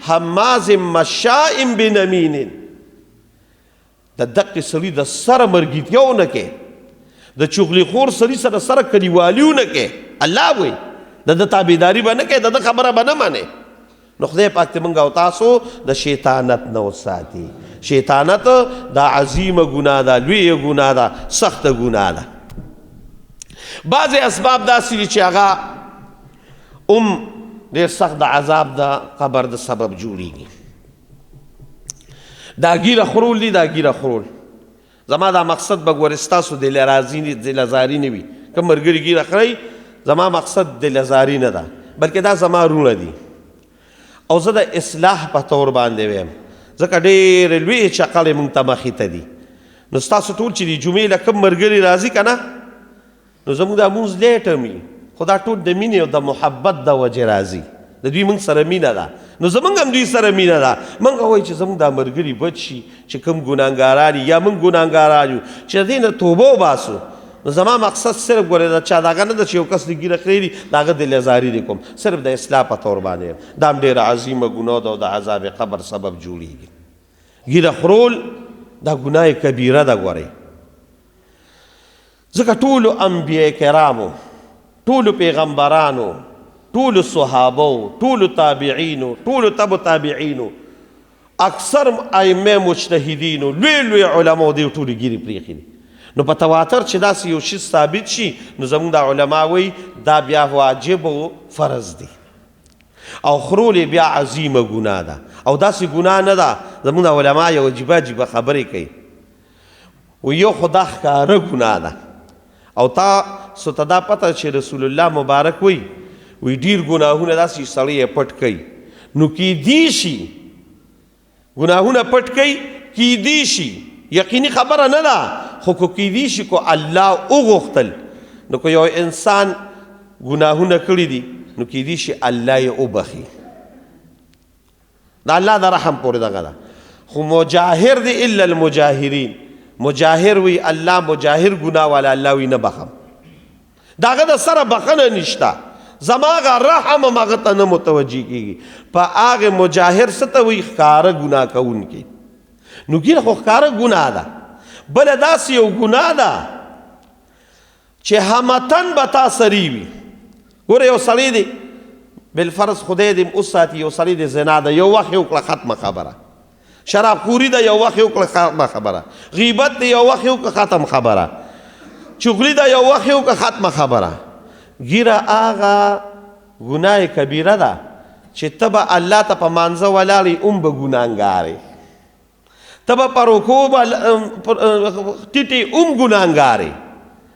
هماز مشاء بنمین. د دقې سړي د سره مرګیتیا ونه کې، د چغلي خور سړي سره سره کلیوالي ونه کې، الله وایي د ده تابعداري به نه کوې، د ده خبره به نه منې. نو خدای پاک دې موږ او تاسو د شیطانت نه وساتي. شیطانت دا عظیمه ګناه ده، لویه ګناه ده، سخته ګناه ده. بعضې اسباب داسې دي چې هغه هم ډېر سخت د عذاب د قبر د سبب جوړیږي. دا ګیره خرول دي، دا ګیره خرول زما دا مقصد به ګورې ستاسو دل ازاري نه وي. کوم ملګري ګیره خورئ، زما مقصد دل ازاري نه ده، بلکې دا زما وروڼه دي او زه د اصلاح په تور باندې ویم، ځکه ډېرې لویې چقلې مونږ ته مخې ته دي. نو ستاسو ټول چې د جمعې له کوم ملګري راځي که نه، نو زموږ دا مونځ late هم وي، خو دا ټول د مینې او د محبت د وجې راځي. د دوی موږ سره مینه ده، نو زمونږ هم دوی سره مینه ده. موږ وایو چې زمونږ دا ملګري بچ شي چې کوم ګناهګاران یا موږ ګناهګاران یو، چې دې نه توبه وباسو. نو زما مقصد صرف ګورې دا چا دغه نه ده چې یو کس دې ږیره خرېلي د هغه دل ازاري دې کوم، صرف د اصلاح په طور باندې. دا هم ډېره عظیمه ګناه ده او د عذاب قبر سبب جوړیږي. ږیره خرول دا ګناه کبیره ده ګورې، ځکه ټولو انبیاء کرامو، ټولو پیغمبرانو، ټولو صحابو، ټولو تابعینو، ټولو تبع تابعینو، اکثر ائمه مجتهدینو، لوی لوی علماو دې ټولو ږیرې پرېښي دي. نو په تواتر چې داسې یو شی ثابت شي، نو زموږ د علما وایي دا بیا واجب او فرض دی او خرول بیا عظیمه ګناه ده. او داسې ګناه نه ده. زموږ د علما یو عجیبه عجیبه خبرې کوي. و یو خدا ښکاره ګناه ده او تاسو ته دا پته چې رسول الله مبارک وایي، وی ډیر ګناهونه داسې سړی یې پټ کوي، نو کیدی شي ګناهونه پټ کوي، کیدی شي، یقیني خبره نه ده، خو کو کیدی شي کو الله وغوښتل، نو که یو انسان ګناهونه کړي دي، نو کیدی شي الله یې وبخي، د الله د رحم پورې دغه ده. خو مجاهر دی، الا المجاهرین، مجاهر وی الله، مجاهر ګناه والا الله وی نه بخم، داغه د سره بخنه نشته، زما غ رحم هغه ته نه متوجه کیږي. په هغه مجاهر ست وی ښکاره ګناه کوونکی. نو ګیره خو ښکاره ګناه ده. بل داسې یو ګناه ده چې همتن به تا سری وي. ګوره، یو سړی دی، بالفرض، خدای دې وساتي، یو سړی دی زنا ده یو وخت یې وکړه، ختمه خبره. شراب خوری ده یو وخت یې وکړه، ختمه خبره. غیبت دی یو وخت یې وکړه، ختم خبره. چغلی ده یو وخت یې وکړه، ختمه خبره. ګیره هغه ګناه کبیره ده چې ته به الله ته په مانځه ولاړې هم به ګناهګار، ته به په رکوع به ټیټې هم ګناهګار.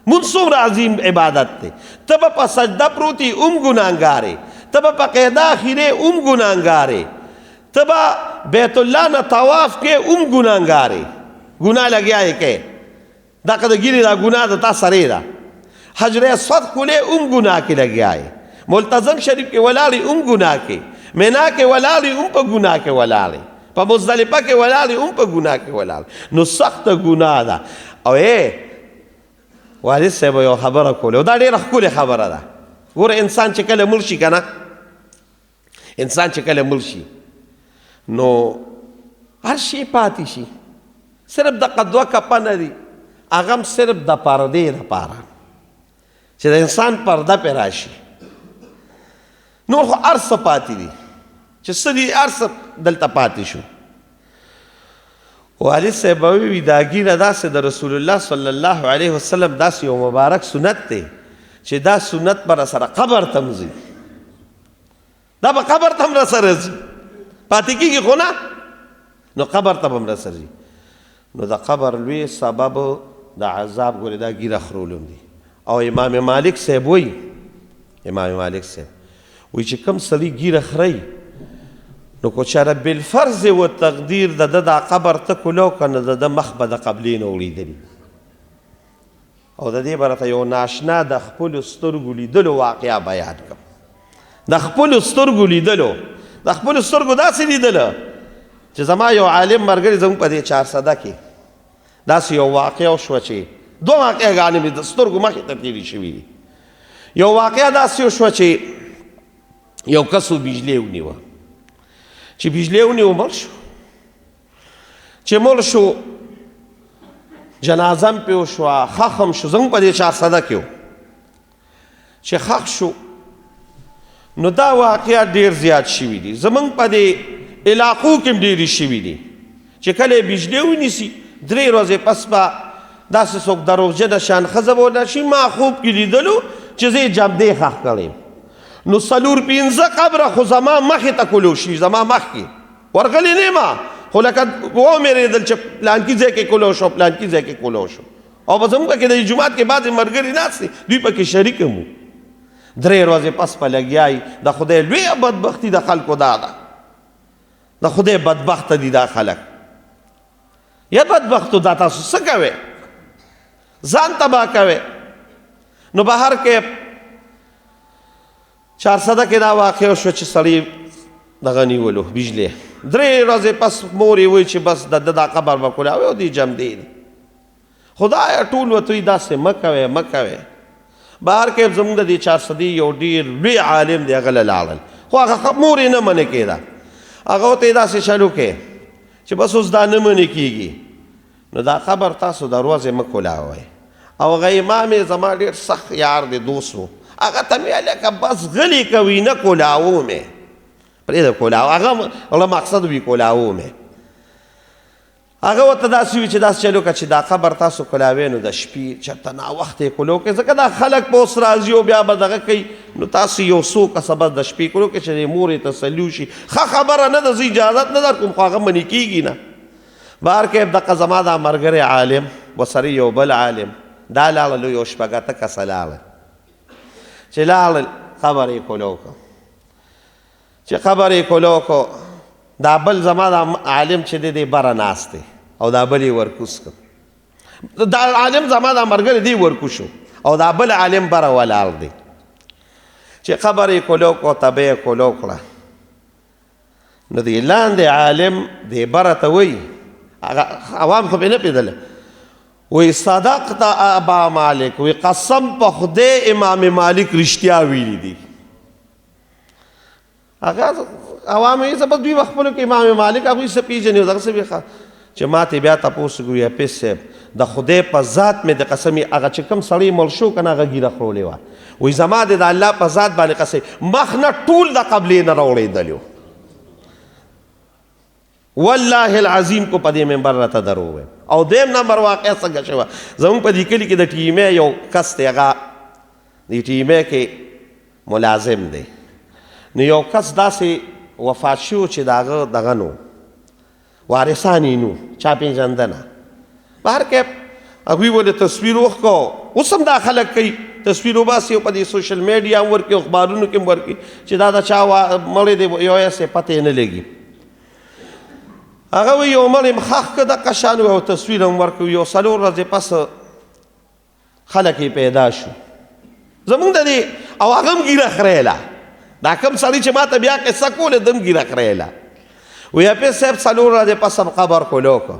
مونځ څومره عظیم عبادت دی، ته به په سجده پروت یې هم ګناهګار، ته به په قعده اخیرې هم ګناهګار، ته به بیت الله نه طواف کې هم ګناهګار، ګناه لګیا یې کې. دا که د ږیرې دا ګناه د تا سره ده. حجر اسود ښکلې هم ګناه کې لګیا یې، ملتزم شریف کې ولاړې هم ګناه کې، مینا کې ولاړې هم په ګناه کې ولاړې، په مزدلفه کې ولاړې هم په ګناه کې ولاړې. نو سخته ګناه ده. او ای والد صاحب یو خبره کوله او دا ډېره ښکلې خبره ده. ګوره، انسان چې کله مړ شي که نه، انسان چې کله مړ شي، نو هر شی پاتې شي، صرف د دوه کفنه دي، هغه هم صرف د پردې دپاره چې د انسان پرده پرې راشي. نور خو هر څه پاتې دي، چې څه دي هر څه دلته پاتې شو. والد صاحب وی دا ږیره داسې د رسول الله صلی الله علیه وسلم داسې یو مبارک سنت دی چې دا سنت به سره قبر ته هم ځي، دا به قبر ته هم راسره ځي، پاتې کېږي خو نه، نو قبر ته به هم راسره ځي. نو د قبر لوی سبب د عذاب ګورې دا ږیره خرولم دي. او امام مالک صاحب وایي، امام مالک صاحب وایي چې کوم سړي ږیره خري، نو که چېرې بالفرض و تقدیر د ده دا قبر ته کولو که نه، د ده مخ به د قبلې نه اوړېدلي. او د دې به راته یو ناشنا د خپلو سترګو لیدلو واقعه بیان کړم، د خپلو سترګو لیدلو، د خپلو سترګو داسې لیدله چې زما یو عالم ملګری زموږ په دې چارسده کې داسې یو واقعه وشوه چې دوه واقعه ګانې مې د سترګو مخې ته تېرې شوې دي. یو واقعه داسې وشوه چې یو کس بجلی ونیوه، چې بجلی ونیوه مړ شو. چې مړ شو، جنازه هم پرې وشوه، ښخ هم شو، زموږ په دې چارسده کې و. چې ښخ شو، نو دا واقعا ډیر زیات شوي دي، زمونږ په دې علاقو کې هم ډېرې شوي دي. چې کله یې بجلی ونیسي، 3 ورځې پس به داسې څوک دروغجنه شان ښځه به ولاړ شي، ما خوب کې لیدلو چې زه یې جمدې ښخ کړی، نو 4-5 قبره خو زما مخې ته کولو شي، زما مخکې ورغلی نه یم، خو لکه ومېرېدل چې پلانکي ځای کې کولو شو، پلانکي ځای کې کولو شو. او په زموږ کې د جومات کې بعضې ملګري ناست دي، دوی پکې شریک هم وو. 3 ورځې پس په لګیا یي. د خدای لویه بدبختي د خلکو دا ده، د خدای بدبخته دي دا خلک. یا بدبختو دا تاسو څه کوئ؟ ځان تباه کوئ. نو بهر کې 400 کې دا واقع شو چې سړی دغه نیولو بجلی، 3 ورځې پس مور یې وایي چې بس د ده دا قبر به کولاوی او دې جمدې دی. خدایه ټول ورته وایي داسې مه کوئ، مه کوئ. بهر کې زموږ د دې 400 یو ډېر لوی عالم دی، هغه له لاړل، خو هغه مور یې نه منې کېده. هغه ورته یې داسې چلو کړې چې بس اوس دا نه منې کېږي، نو دا قبر تاسو د ورځې مه کولاوئ. او هغه امام یې زما ډېر سخت یار دی، دوست و، هغه ته مې لکه بس غلی کوي، نه کولاوو مې، پرېږده کولاو، هغه مقصد وي کولاوو مې. هغه ورته داسې وي چې داسې چلو که چې دا قبر تاسو کولاوی نو د شپې چېرته ناوخته یې کولو کې، ځکه دا خلک به اوس راځي او بیا به دغه کوي، نو تاسو یو څو کسه بس د شپې کولو کې چې د مور یې تسلي وشي. ښه خبره نه ده، زه اجازت نه درکوم، خو هغه منې کېږي نه. بهر کې دقه زما دا ملګری عالم ورسره یو بل عالم دا لاړل، یو 6 کسه لاړل، چې لاړل قبر یې کولو کړ. چې قبر یې کولو کړ، دا بل زما دا عالم چې دی، دی بره ناست دی او دا بل یې ورکوز کړ. دا عالم زما دا ملګری دی ورکوز شو او دا بل عالم بره ولاړ دی. چې قبر یې کولو کړ، تبه یې کولو کړه، نو دی لاندې عالم دی بره ته وایي، هغه عوام خو پرې نه پوهېدل، وایي صدقت ابا مالک، وایي قسم په خدای امام مالک رښتیا ویلي دي. هغه عوام یې څه بس دوی به خپلو کې امام مالک هغوی څه پېژني او دغه څه بې چې ما ته بیا تپوس وکړو، یا پېس صاحب د خدای په ذات مې د قسم یې، هغه چې کوم سړی مړ شو که نه هغه ږیره خرولې وه، وایي زما د الله په ذات باندې قسم مخ نه ټول د قبلې نه راوړېدلی و، والله العظیم کو په دې منبر راته درو ووایم. او دویم نمبر واقعه څنګه شوه، زموږ په دې کلي کې د ټي ایم ای یو کس دی، هغه د ټي ایم ای کې ملازم دی، نو یو کس داسې وفات شو چې د هغه دغه نو وارثان یې نو چا پېژنده نه. بهر کیف هغوی ولې تصویر وښکو، اوس هم دا خلک کوي، تصویر وباسي او په دې سوشل میډیا هم ورکوي، اخبارونو کې هم ورکوي چې دا د چا مړی دی، یو یې پته یې نه لګي. هغه وایي یو مړی م ښخ کړه دقه شان او تصویر هم ورکوي. یو 4 ورځې پس خلک یې پیدا شو زمونږ د دې، او هغه هم ږیره خریله، دا کوم سړی چې ما ته بیا قصه کوله ده هم ږیره خریله. وایي حافظ صاحب 4 ورځې پس هم قبر کولو کړو.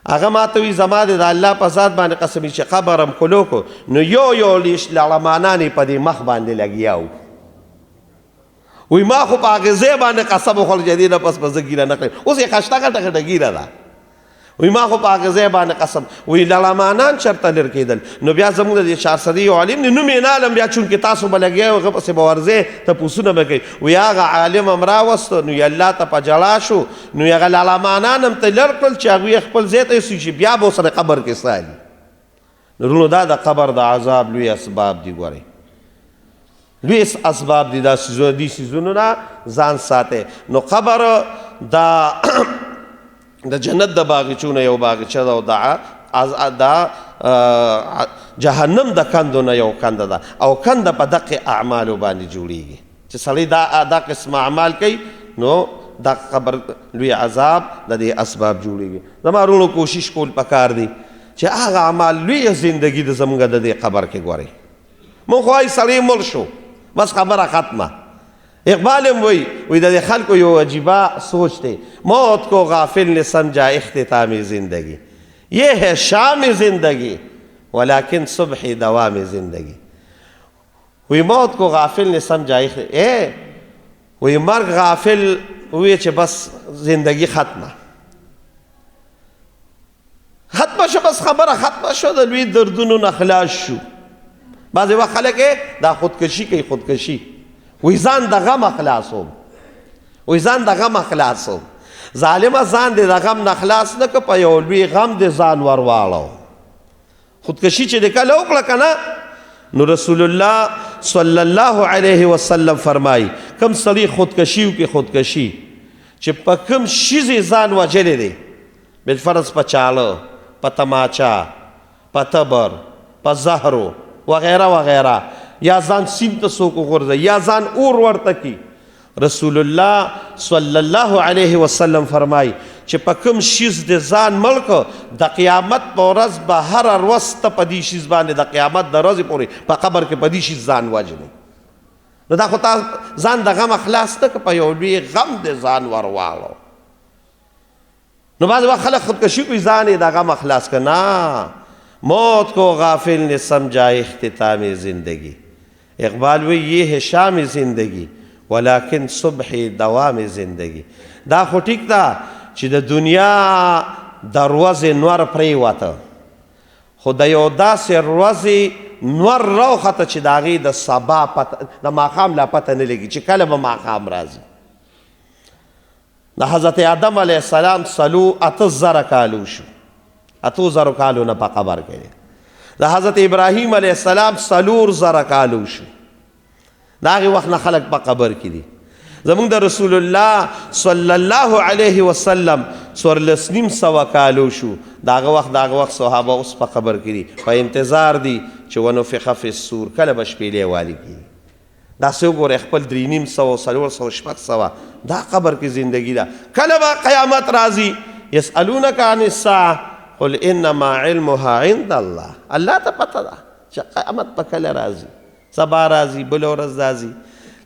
هغه ما ته وایي زما د الله په ذات باندې قسم چې قبر هم کولو کړو، نو یو یو لیش لړمانان یې په دې مخ باندې لګیا وو. وایي ما خو په هغې ځای باندې قسم وخوړ چې دې نه پس به زه ږیره نه خریم، اوس یې خشته غټه غټه ږیره ده. وایي ما خو په هغې ځای باندې قسم، وایي لړمانان چېرته لر کېدل. نو بیا زموږ د دې 400 یو عالم دی، نوم یې نه علم، بیا چونکې تاسو به لګیا یئ، هغه پسې به ورځئ تپوسونه به کوئ. وایي هغه عالم هم راوستو، نو یې الله ته په ژړا شو، نو یې هغه لړمانان هم ته لر کړل چې هغوی یې خپل ځای ته یوسي چې بیا به ورسره قبر کې سالي. نو وروڼو دا د قبر د عذاب لوی اسباب دي، ګورئ لوی اسباب دي، دا څیزونه دي، څیزونو نه ځان ساتئ. نو قبر دا د جنت د باغچو نه یو باغچه ده، او دا جهنم د کندو نه یو کنده ده، او کنده په دقې اعمالو باندې جوړیږي. چې سړی دا قسم اعمال کوي نو دا قبر لوی عذاب د دې اسباب جوړیږي. زما وروڼو کوشش کول پکار دی چې هغه اعمال لویه زندګي د زمونږ د دې قبر کې ګورئ. مونږ خو وایي سړی مړ شو بس خبره ختمه. اقبال هم وایي، وایي د دې خلکو یو عجیبه سوچ دی، موت کو غافل نے سمجھا اختتام زندگی، یہ ہے شام زندگی ولیکن صبح دوام زندگی. وایي موت کو غافل نے سمجھا وایي مرګ غافل وی چې بس زندگی ختمه، ختمه شو، بس خبره ختمه شو، د لوی دردونو نه خلاص شو. بعضې وخت خلک دا خودکشي کوي، خودکشي، وایي ځان د غمه خلاصوم، وایي ځان د غمه خلاصوم. ظالمه ځان دې د غم نه خلاص نه که په یو لوی غم دې ځان ورواړو. خودکشي چې دې کله وکړه که نه، نو رسول الله صلی الله علیه وسلم فرمایي کم سړي خودکشي وکړي، خودکشي چې په کوم شیز یې ځان وژلی دی، بالفرض په چاړه، په تماچا، په تبر، په زهرو وغیره وغیره، یا ځان سیند ته څوک وغورځوي، یا ځان اور ورته کړي، رسول الله صلی الله علیه وسلم فرمایي چې په کوم شیز د ځان مړ کړ، د قیامت په ورځ به هره ورځ ته په دې شیز باندې د قیامت د ورځې پورې په قبر کې په دې شیز ځان وژنې. نو دا خو تا ځان د غمه خلاص نه کړ، په یو لوی غم د ځان ورواړو. نو بعضې وخت خلک خودکشي کوي، ځان یې د غمه خلاص کړ. نه، موت کو غافل نے سمجھا اختتام زندگی، اقبال وی یہ ہے شام زندگی ولكن صبح دوام زندگی. دا خو ټیک ده چې د دنیا د ورځې نور پرېوته، خو د یو داسې ورځې نور راوخته چې د هغې د سبا پته، د ماښام لا پته نه لګي چې کله به ماښام راځي. د حضرت آدم علیه السلام 8000 کالو شو، 8000 کالو نه په قبر کې دی. د حضرت ابراهیم علیه السلام 4000 کالو شو، د هغې وخت نه خلک په قبر کې دي. زمونږ د رسول الله صلی الله علیه وسلم 1450 کالو شو، د هغه وخت د هغه وخت صحابه اوس په قبر کې دي، په انتظار دي چې ونفخ فی الصور، کله به شپېلۍ والي کېږي. داسې وګورئ خپل 350، 400، 600 دا قبر کې زندگی ده. کله به قیامت راځي، یسألونک عن الساعة قل انما علمها عند الله. الله ته پته ده چې قیامت په کله راځي، سبا راځي، بله ورځ راځي،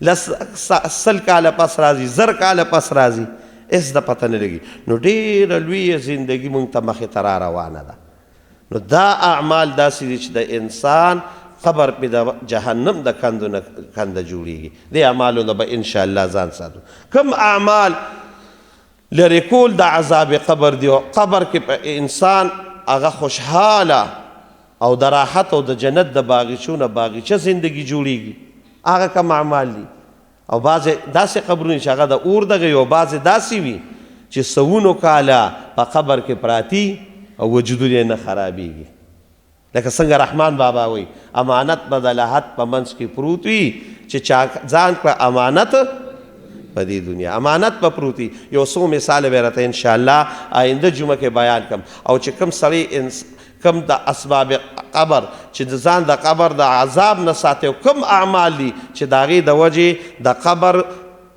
100 کاله پس راځي، 1000 کاله پس راځي، هېڅ د پته نه لګي. نو ډېره لویه زندگی مونږ ته مخې ته را روانه ده. نو دا اعمال داسې دي چې د انسان قبر پې د جهنم د کندو نه کنده جوړېږي. دې اعمالو نه به انشاءالله ځان ساتو. کوم اعمال لرې کول د عذاب قبر دی، او قبر کې په انسان هغه خوشحاله او د راحت او د جنت د باغچو نه باغچه زندگی جوړېږي، هغه کوم اعمال دي. او بعضې داسې قبرونه چې هغه د اور دغه وي، او بعضې داسې وي چې سوونو کاله په قبر کې پراتي او وجودونه یې نه خرابېږي. لکه څنګه رحمان بابا وایي امانت به د لحد په منځ کې پروت وي، چې چا ځان کړه امانت په دې دنیا، امانت به پروت وي. یو څو مثال به راته انشاءالله آینده جمعه کې بیان کړم. او چې کوم سړی کوم د اسباب قبر چې د ځان د قبر د عذاب نه ساتي، او کوم اعمال دي چې د هغې د وجې د قبر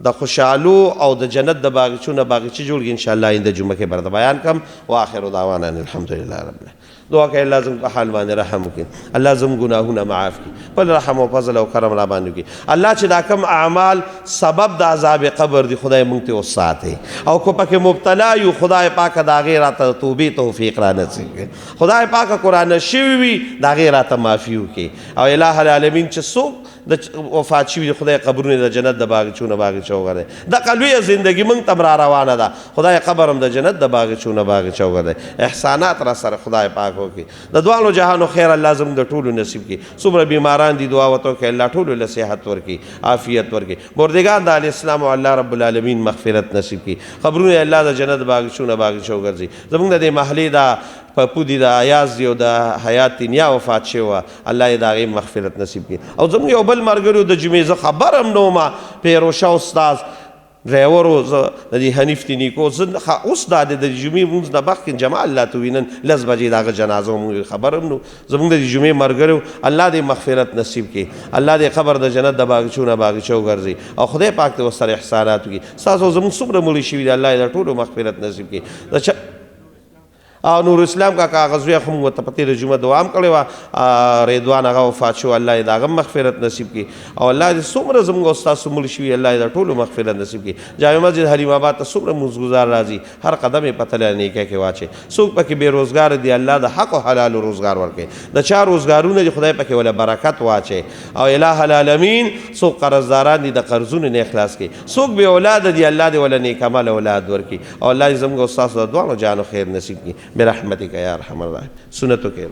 د خوشحالو او د جنت د باغچو نه باغچې جوړېږي، انشاءالله آینده جمعه کې به راته بیان کړم. واخر دعوانا ان الحمدلله رب العالمین. دعا کوي الله زموږ په حال باندې رحم وکړي، الله زموږ ګناهونه معاف کړي، خپل رحم او فضل او کرم را باندې وکړي. الله چې دا کوم اعمال سبب د عذاب قبر دي، خدای موږ ته وساتي، او که پکې مبتلا یو، خدای پاک د هغې راته توبې توفیق را نصیب کړي. خدای پاک قرآن شوي وي، د هغې راته معافي وکړي. او الہ العالمین چې څوک د وفات شوي دي، خدای قبرونه د جنت د باغچو نه باغچه وګرځوي. دغه لویه زندګي موږ ته هم را روانه ده، خدای قبر هم د جنت د باغچو نه باغچه وګرځوي. احسانات را سره خدای پاک وکړي. د دواړو جهانو خیر الله زموږ د ټولو نصیب کړي. څومره بیماران دي دعا ورته وکړي، الله ټولو له صحت ورکړي، عافیت ورکړي. مردګان د علیه السلام او الله رب العالمین مغفرت نصیب کړي. قبرونه الله د جنت باغچو نه باغچه وګرځي. زموږ د دې محلې دا پپو دي، د ایاز دی او د حیات نیا وفات شوی وه، الله یې د هغې مغفرت نصیب کړي. او زموږ یو بل ملګری د جمعې زه خبر هم نه وم، پیروشه استاد ډرایور و، زه د دې حنیف دی نیکو، زه اوس دا دی د جمعې لمونځ نه مخکې جماعت الله ته وي، نن 10 بجې د هغه جنازه وه، موږ خبر هم نه وو. زموږ د دې جمعې ملګری و، الله دې مغفرت نصیب کړي، الله دې قبر د جنت د باغچو نه باغچه وګرځي، او خدای پاک دې ورسره احسانات وکړي. ستاسو زموږ څومره مړي شوي دي، الله یې د ټولو مغفرت نصیب کړي. د او نور اسلام کا کاغذ وی هم ورته په تېره جمعه دعا هم کړې وه، رضوان هغه وفات شو، الله یې د هغه مغفرت نصیب کړي. او الله دې څومره زموږ او ستاسو مړي شوي، الله یې د ټولو مغفرت نصیب کړي. جامع مسجد حلیم آباد ته څومره لمونځ ګزار راځي، هر قدم یې په تله نیکه کې واچوي. څوک پکې بې روزګاره دي، الله د حق او حلالو روزګار ورکړي. د چا روزګارونه دي، خدای پکې وله برکت واچوي. او الہ العالمین څوک قرضداران دي، د قرضونو نه اخلاص کړي. څوک بې اولاده دي، الله دې وله نیک عمل اولاد ورکړي. او الله دې زموږ او ستاسو د دواړو جانو خیر نصیب کړي برحمتك يا ارحم الراحمين. سنتك.